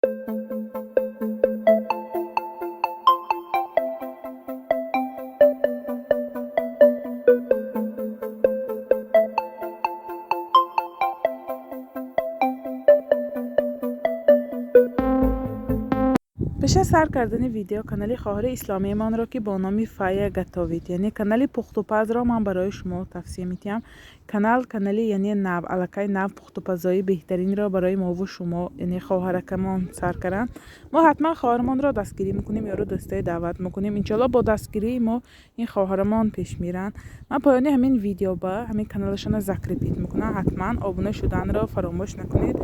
Пеш аз сар кардани видео канали хоҳари исломиямонро, ки бо номи Фая Готовит, яъне канали пухтупазро ман барои шумо тавсия медиҳам. Канал канали яъне нав, аллакай нав пухтупазои беҳтаринро барои мову шумо, яъне хоҳаракамон сар карданд. Мо ҳатман хоҳарамонро дастгирӣ мекунем, ёру дӯстои даъват мекунем. Иншоалло, бо дастгирии мо ин хоҳарамон пеш меранд. Ман поёни ҳамин видео ба ҳамин каналашонро закрепить мекунам. Ҳатман обуна шуданро фаромӯш накунед.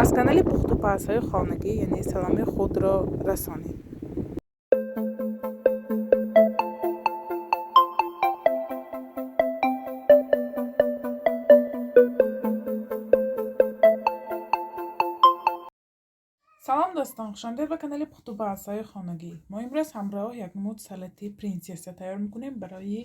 Аз канали пухтупазҳои хонагӣ яъне саломи худро расонед. Салом, дӯстон, хушомадед ба канали пухтупазҳои хонагӣ. Мо имрӯз ҳамроҳ як намуд салати принсесса тайёр мекунем барои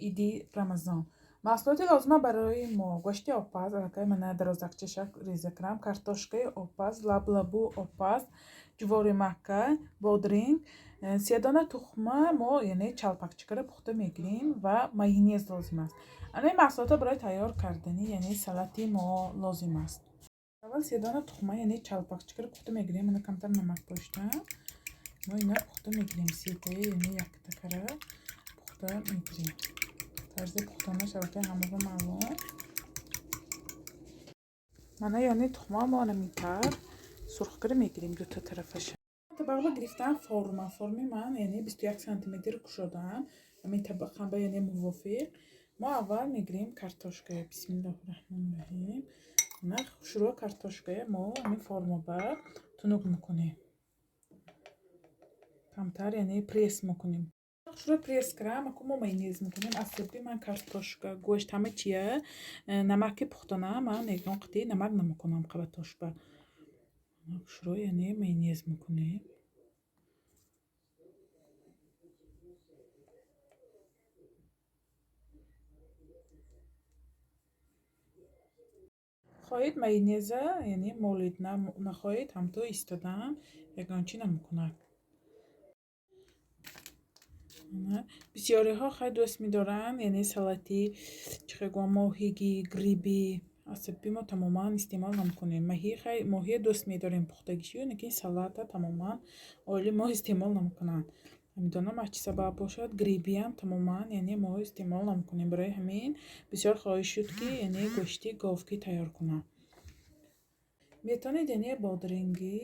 иди Рамазон. Маҳсулоти лозима барои мо: гӯшти обпаз, аллакай мана дарозакчаша реза кардам, картошкаи обпаз, лаблабу обпаз, ҷувори макка, бодринг, се дона тухма, мо яъне чалпакчакаро пухта мегирем, ва майонез лозим аст. Ана ин маҳсулотҳо барои тайёр кардани яъне салати мо лозим аст. Аввал се дона тухма, яъне чалпакчакаро пухта мегирем. Мана камтар намак пошта, мо ина пухта мегирем. Сетаи, яъне яктакара пухта мегирем. Тарзи пухтанаш аллакай ҳамаро маълум. Мана, яъне тухма мо анаминтар сурхкара мегирем дута тарафаша. Табақба гирифтам форма. Форми ман яъне 21 сантиметр кушодаам. Ҳамин табақамба яъне мувофиқ. Мо аввал мегирем картошкая. Бисмиллоҳи раҳмони раҳим. Мана, хушрӯ картошкая мо ҳамин формаба тунук мекунем. Камтар яъне пресс мекунем. Хушрӯ пресс кардам, аку мо майонез мекунем. Аз сабаби ман картошка, гӯшт, ҳама чия намаки пухтанам, ман ягон қитъи намак намекунам қабатошба. Хушрӯ яъне майонез мекунем. Хоҳед, майонеза яъне молед, нахоҳед, ҳамто истодаам, ягон чӣ намекунад. Бисёриҳо хай дӯст медоранд, яъне салати чӣ хел гӯям, моҳигӣ, грибӣ. Аз сабаби мо тамоман истеъмол намекунем. Маҳӣ, хай, моҳия дӯст медорем пухтагишиё, лекин салата тамоман оилаи мо истеъмол намекунанд. Намедонам, аз чӣ сабаб бошад, грибиам тамоман яъне мо истеъмол намекунем. Барои ҳамин бисёр хоҳиш шуд, ки яъне гӯшти говкӣ тайёр кунам. Метавонед яъне бодринги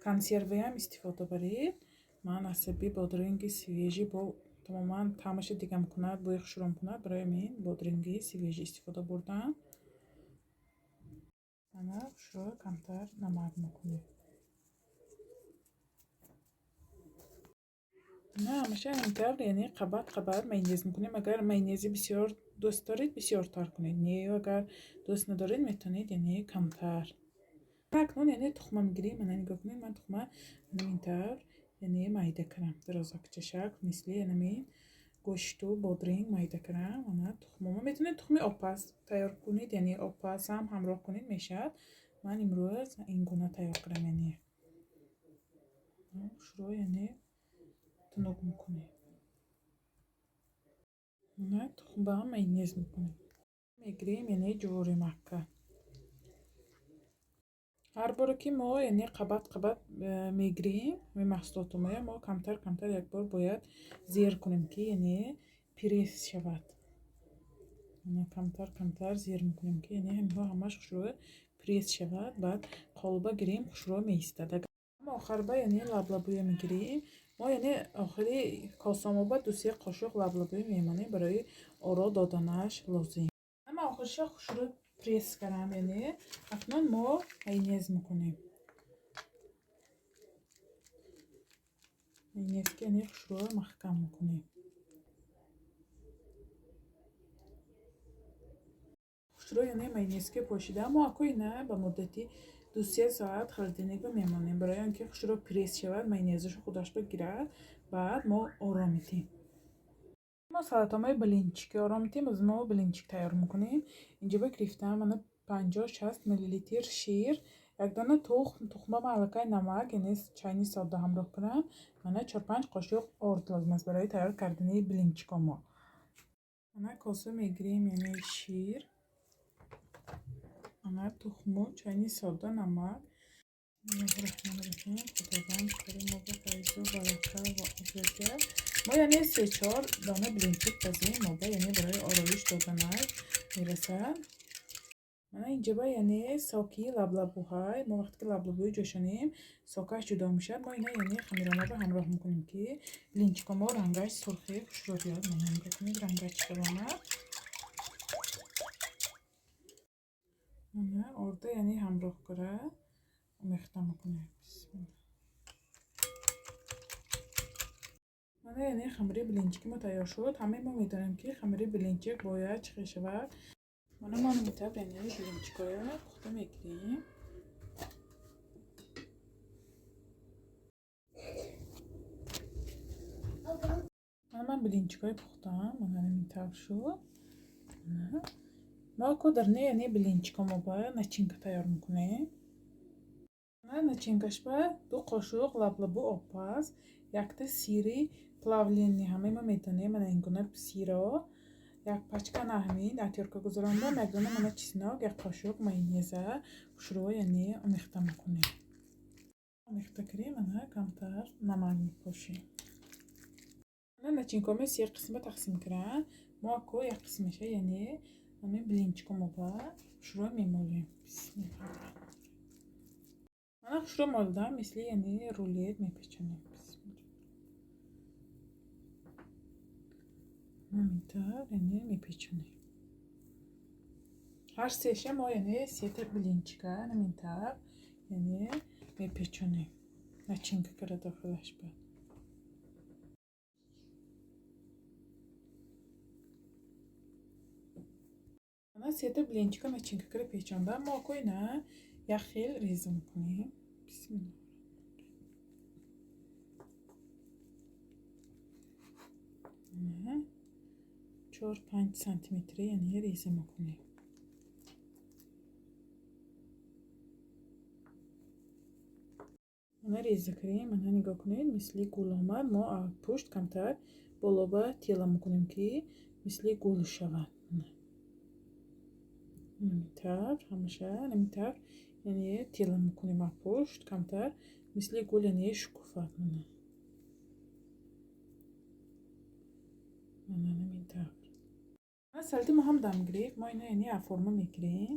консервиам истифода баред. Ман аз сабаби бодринги свежий бо тамоман таъмаша дига мекунад, бӯи хушро мекунад, барои ҳамин бодринги свежий истифода бурдам. Ана, хушро камтар намак мекунем. На, ҳамаша ҳамин тавр, яъне қабат қабат майонез мекунем. Агар майонези бисёр дӯст доред, бисёртар кунед. Не, агар дӯст надоред, метавонед яъне камтар. Акнун яъне тухма мегирем. Мана, нигоҳ кунед, ман тухма ҳамин тавр яъне майда кардам. Дарозакчашак, мисли янамин гӯшту бодринг майда кардам. Ана тухмома метавонед тухми обпаз тайёр кунед, яъне обпазам ҳамроҳ кунед, мешавад. Ман имрӯз ин гуна тайёр кардам, яъне хушрӯ яъне тунук мекунем. Ана, тухмбаам майонез мекунем. Мегирем яъне ҷувори макка. Ҳар боре ки мо яъне қабат қабат мегирем ҳамин маҳсулотумоя, мо камтар камтар як бор бояд зер кунем, ки яъне пресс шавад. Ана, камтар камтар зер мекунем, ки яъне ҳаминҳо ҳамаш хушрӯ пресс шавад, баъд қолба гирем, хушрӯ меистад. Охарба яъне лаблабуя мегирем. Мо яъне охири косамоба ду-се қошуқ лаблабуя мемонем, барои оро доданаш лозим. Ама охириша хушрӯ пресс кардам, яъне акнун мо майонез мекунем. Майонез ки яъне хушрӯ маҳкам мекунем. Хушрӯ яъне майонез ки пошида, мо аку ина ба муддати 2-3 соат холодильникба мемонем, барои он ки хушрӯ пресс шавад, майонезашо худаш бигирад, баъд мо оро медиҳем. Мо салатомаи блинчики оро медиҳем. Боз мо блинчик тайёр мекунем. Инҷо ба гирифтам, мана, 50-60 миллилитр шир, Як дона тухм, тухма ма аллакай намак, яъне чайни сода ҳамроҳ кунам. Мана 4-5 қошуқ орд лозим аст барои тайёр кардани блинчико мо. Мана коса мегирем, яъне шир, мана тухму, чайни сода, намак. Бисмиллоҳи раҳмони раҳим. Худованд кори мо ба файзу барака ва офият диҳад. Мо яъне 3-4 дона блинчик пазем, мо ба яъне барои ороиш доданаш мерасад. Мана инҷоба яъне соки лаблабуҳай. Мо вақте ки лаблабуи ҷӯшонем, сокаш ҷудо мешавад. Мо ина яъне хамиромаро ҳамроҳ мекунем, ки блинчико мо рангаш сурхи хушрӯ биёд. Мана нигоҳ кунед, рангаш чӣ хел омад. Мана орда яъне ҳамроҳ кара омехта мекунем. Бисмилла. Мана яъне хамири блинчики мо тайёр шуд. Ҳамаи мо медонем, ки хамири блинчик бояд чӣ хел шавад. Мана мо ҳамин тавр яъне блинчикоя пухта мегирем. Мана ман блинчикоя пухтам. Мана ҳамин тавр шуд. Мо ку дар не яъне блинчико мо ба начинка тайёр мекунем. Начинкаш ба 2 қошуқ лаблабу обпаз, якта сири плавленый, ҳамаи мо медонем, мана ин гуна сиро, як пачка на ҳамин отёрка гузарондам, як дона мана чеснок, як қошуқ майонеза хушрӯ яъне омехта мекунем. Омехта кардем, мана камтар намак мепошем. Мана начинкоме се қисма тақсим кардам. Мо ку як қисмаша яъне ҳамин блинчико мо ба хушрӯ мемолем. Бисмилла. Мана хушрӯ молдам, мисли яъне рулет мепечонем. Ҳамин тавр яъне мепечонем. Ҳар сеша мо яъне сета блинчика ҳамин тавр яъне мепечонем. Начинка кара дохилаш ба. Мана сета блинчика начинка кара печондам. Мо ку ина як хел реза мекунем. Бисмилла. 4-5 сантиметри яъне реза мекунем. Мана реза кардем. Мана нигоҳ кунед, мисли гул омад. Мо пушт камтар болоба тела мекунем, ки мисли гул шавад. Ҳамин тавр ҳамаша ҳамин тавр яъне тела мекунем пушт камтар мисли гул яъне шукуфад. Мана мана ҳамин тавр. Салати мо ҳам дам гирифт. Мо ина яъне форма мегирем.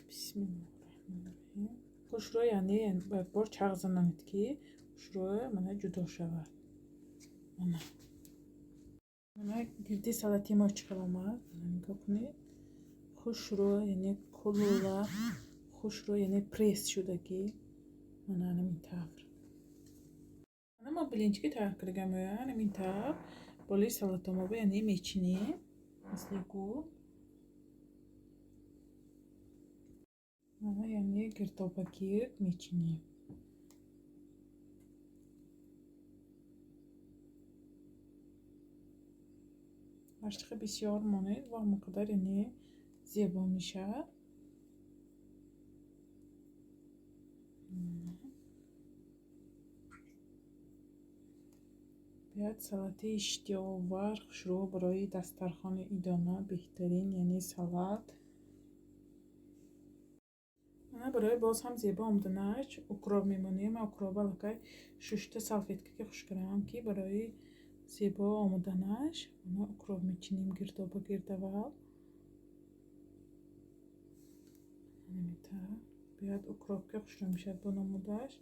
Бисмиллоҳи раҳмони раҳим. Хушрӯ яъне як бор чағ занонед, ки хушрӯ мана ҷудо шавад. Мана мана гирди салати мо чӣ хел омад. Мана нигоҳ кунед, хушрӯ яъне кулула хушрӯ яъне пресс шудагӣ. Мана ҳамин тавр. Мана мо блинчики тайёр кардагамоя ҳамин тавр болои салатомоба яъне мечинем мисли гул. Мана яъне гирдоба гирд мечинем. Ҳар чӣ қадр бисёр монед, ва ҳамон қадар яъне зебо мешавад. Биёд салати иштиҳоовар, хушрӯ барои дастархони идона беҳтарин, яъне салат. Мана барои боз ҳам зебо омаданаш укроп мемонем. Ман укроп аллакай шушта салфетка ки хуш кардам, ки барои зебо омаданаш мана укроп мечинем гирдоба гирд аввал. Ҳамин тавр. Биёд укроп ки хушрӯ мешавад бо намудаш.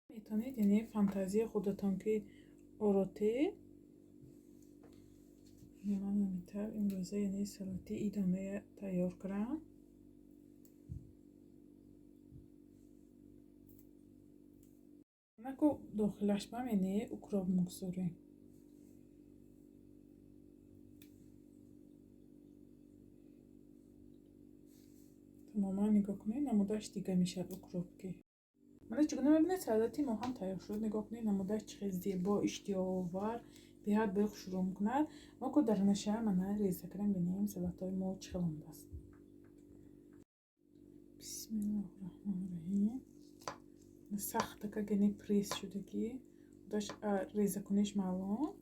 Метавонед яъне фантазияи худатон ки оротед. Ман ҳамин тавр имрӯза яъне салати идоная тайёр кардам. Наку дохилаш бам яъне укроп мегузорем. Тамоман нигоҳ кунед, намудаш дига мешавад укроп ки. Мана чӣ гуна мебинед, салати мо ҳам тайёр шуд. Нигоҳ кунед, намудаш чӣ хел зебо, иштиҳоовар, Беҳад бӯи хушрӯ мекунад. Мо ку дарунаша мана реза кардем, бинем, салатҳои мо чӣ хел омадааст. Бисмиллоҳи раҳмони раҳим. Сахтака, яъне пресс шудагӣ, худаш резакуниш маълум.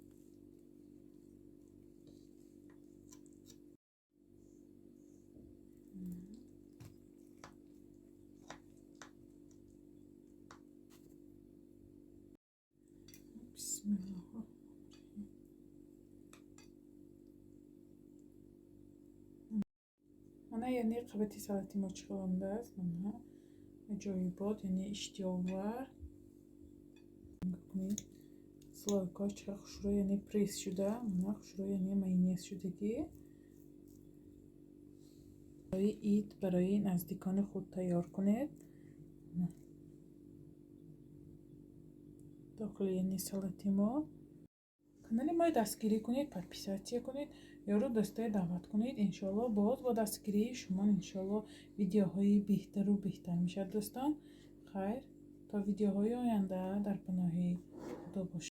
Бисмиллоҳ. Мана, яъне қабати салати мо чӣ хел омадааст. Мана, аҷоибот, яъне иштиёвар. Кунед, слойкааш чӣ қадр хушрӯ, яъне пресс шуда. Мана, хушрӯ, яъне майонез шудагӣ. Барои ид, барои наздикони худ тайёр кунед. Дохили, яъне, салати мо. Канали моро дастгирӣ кунед, подписаться кунед, ёру дӯстое даъват кунед. Иншоалло, боз бо дастгирии шумо, иншоалло, видеоҳои беҳтару беҳтар мешавад. Дӯстон, хайр, то видеоҳои оянда, дар паноҳи Худо бошед.